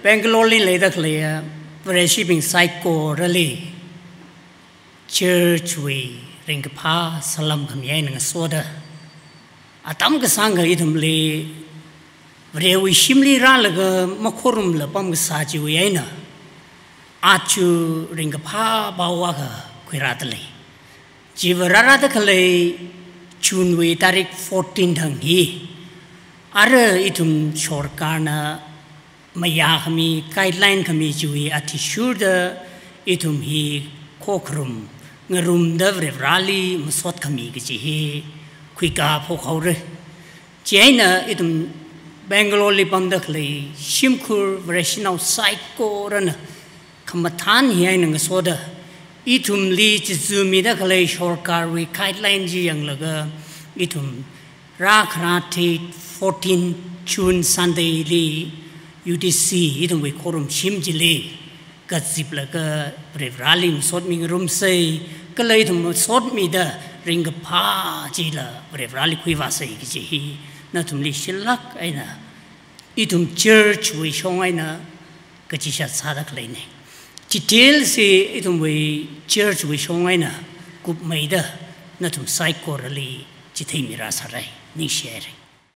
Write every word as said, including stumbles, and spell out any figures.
Bangalore li leida khaleiya Vareshibing saikorali church wui ringkaphā salam khami eina ngasoda, atam kasāngkha ithumli Varewui shimli rālaga makhorumla pamkasā chiwui eina aja ringkaphā pao akha khuirāda lei. Chiva rārāda khalei June wui tarik fourteen thang hi, ara ithum sorkarna mayā khami, guideline khami chiwui athishurda ithum hi khokharum ngarumda Varivarali masot khami kaji hi khuikā phokhaora. Chieina ithum Bangalore li pamda khalei shimkhur Vareshinao saikorana khamathān hi eina ngasoda, ithumli chizumida khalei sorkarwui guideline chi yanglaga, ithum rākhara thit fourteen June Sunday li U T C ithumwui khorum shim chili kaziplaga Varivarali masotmi ngarumsei, kala ithum masotmida ringkaphā chila Varivarali khuivāsei kaji hi nathumli shilāk eina ithum church wui shong eina kachishat sāda khaleina. Details hi ithumwui church wui shong eina kupmeida nathum saikorali chitheimi rāsārai. Ningshihaira.